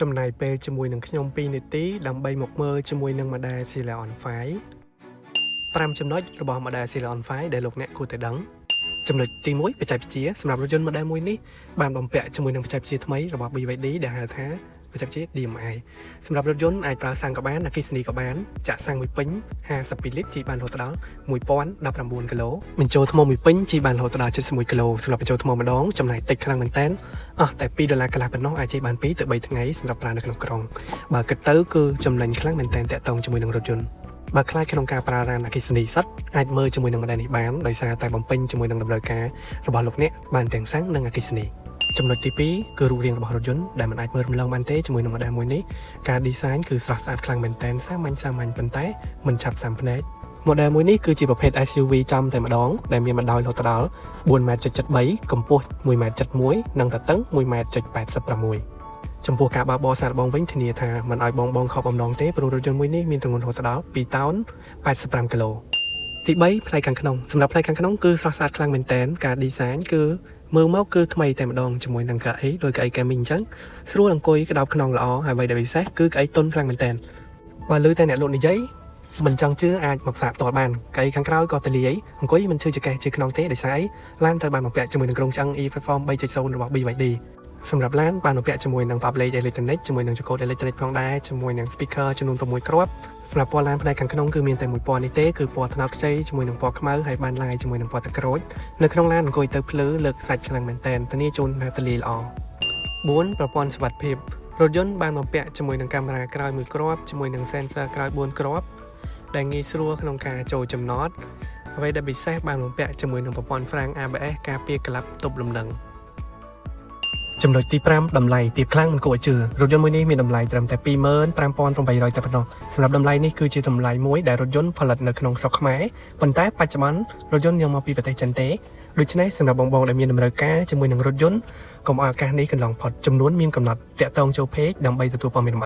ចំណាយពេលជាមួយនឹងខ្ញុំ2នាទីដើម្បីមកមើលជាមួយនឹង model Sealion 5 5ចំណុចរបស់ model Sealion 5ដែលលោកអ្នកគួរតែដឹងចំណុចទី1បច្ចេកវិទ្យាសម្រាប់រថយន្ត model មួយនេះបានបំពាក់ជាមួយនឹងបច្ចេកវិទ្យាថ្មីរបស់ BYD ដែលហៅថាបច្ចេកវិទ្យា DMI សម្រាប់រថយន្តអាចប្រើសាំងក៏បានអគ្គិសនីក៏បានចាក់សាំងមួយពេញ52លីត្រជិះបានរហូតដល់1019គីឡូបញ្ចូលថ្មមួយពេញជិះបានរហូតដល់71គីឡូសម្រាប់បញ្ចូលថ្មម្ដងចំណាយតិចខ្លាំងមែនទែនអស់តែ2ដុល្លារកន្លះប៉ុណ្ណោះអាចជិះបាន2ទៅ3ថ្ងៃសម្រាប់ប្រើនៅក្នុងក្រុងបើគិតទៅគឺចំណេញខ្លាំងមែនទែនតាក់ទងជាមួយនឹងរថយន្តបើខ្លាចក្នុងការប្រើរ៉ានអគ្គិសនីសុទ្ធអាចមើលជាមួយនឹង model នេះបានដោយសារតែបំពេញជាមួយនឹងតម្រូវការរបស់លោកអ្នកបានទាំងសាំងនិងអគ្គិសនីចំណុចទី2គឺរូបរាងរបស់រថយន្តដែលមិនអាចមើលរំលងបានទេជាមួយនឹង model មួយនេះការ design គឺស្រស់ស្អាតខ្លាំងមែនទែនសាមញ្ញសាមញ្ញប៉ុន្តែមិនឆាប់សាំភ្នែក model មួយនេះគឺជាប្រភេទ SUV ចំតែម្ដងដែលមានបណ្ដោយរហូតដល់4.73ម៉ែត្រកម្ពស់1.71ម៉ែត្រនិងទទឹង1.86ម៉ែត្រចំពោះការបើកបរសាកល្បងវិញធានាថាមិនឲ្យបងបងខកបំណងទេព្រោះរថយន្តមួយនេះមានទម្ងន់រហូតដល់2តោន85គីឡូទី3ផ្នែកខាងក្នុងសម្រាប់ផ្នែកខាងក្នុងគឺស្រស់ស្អាតខ្លាំងមែនទែនការ design គឺមើលមកគឺថ្មីតែម្ដងជាមួយនឹងកៅអីដោយកៅអី gaming អញ្ចឹងស្រួលអង្គុយក្តោបខ្នងល្អហើយអ្វីដែលពិសេសគឺកៅអីទន់ខ្លាំងមែនទែនបើឮតែអ្នកលក់និយាយមិនចង់ជឿអាចមកសាកផ្ទាល់បានកៅអីខាងក្រោយក៏ទលាយអង្គុយមិនឈឺចង្កេះជើខ្នងទេដោយសារអីឡានត្រូវបានបំពាក់ជាមួយនឹងគ្រោងឆ្អឹង e-platform 3.0របស់ BYD សម្រាប់ឡានបានបំពាក់ជាមួយនឹង ប្រអប់លេខ electronic ជាមួយនឹងចង្កូត electronic ផងដែរជាមួយនឹង speaker ចំនួន6គ្រាប់សម្រាប់ពណ៌ឡានផ្នែកខាងក្នុងគឺមានតែមួយពណ៌នេះទេគឺពណ៌ត្នោតខ្ចីជាមួយនឹងពណ៌ខ្មៅហើយបានឡាយជាមួយនឹងពណ៌ទឹកក្រូចនៅក្នុងឡានអង្គុយទៅភ្លឺលើកសាច់ខ្លាំងមែនតែនធានាជូនថាទលាយល្អ4ប្រព័ន្ធសុវត្ថិភាពរថយន្តបានបំពាក់ជាមួយនឹងកាមេរ៉ាក្រោយមួយគ្រាប់ជាមួយនឹង sensor ក្រោយ4គ្រាប់ដែលងាយស្រួលក្នុងការចូលចំណតអ្វីដែលពិសេសបានបំពាក់ជាមួយនឹងប្រព័ន្ធហ្វ្រាំង ABS ការពារក្លាប់ទប់លំនឹងចំណុចទី5តម្លៃទាបខ្លាំងមិនគួរឲ្យជឿរថយន្តមួយនេះមានតម្លៃត្រឹមតែ25,800តែប៉ុណ្ណោះសម្រាប់តម្លៃនេះគឺជាតម្លៃមួយដែលរថយន្តផលិតនៅក្នុងស្រុកខ្មែរប៉ុន្តែបច្ចុប្បន្នរថយន្តយកមកពីប្រទេសចិនទេដូច្នេះសម្រាប់បងៗដែលមានតម្រូវការជាមួយនឹងរថយន្តកុំឲ្យឱកាសនេះកន្លងផុតចំនួនមានកំណត់តាក់ទងចូល page ដើម្បីទទួលព័ត៌មានលម្អិត។